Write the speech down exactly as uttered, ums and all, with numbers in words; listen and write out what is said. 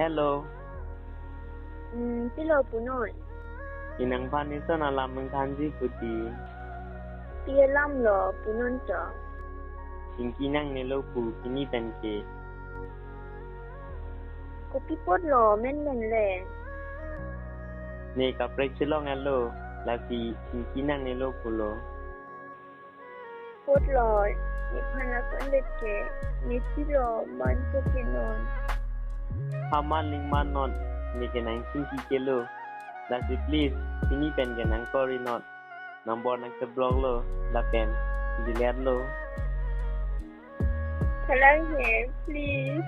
Hello. Hmm, pilo punon? Inang phan ison alam mengthanji kuti. Pi alam lo punon to? Chingki nangnelo pu pini pen ke. Kopi apot lo men men le? Ne kaprek chelong alo, lasi chingki nangnelo pulo. Apot lo, nephan ason det ke, ne pilo man po ke non. Haman ling man non, ne ke nang chingki kelo. Lasi please, pini pen ke nang call ri non. Number nang ke block lo, lapen delete lo. Kalang he, please.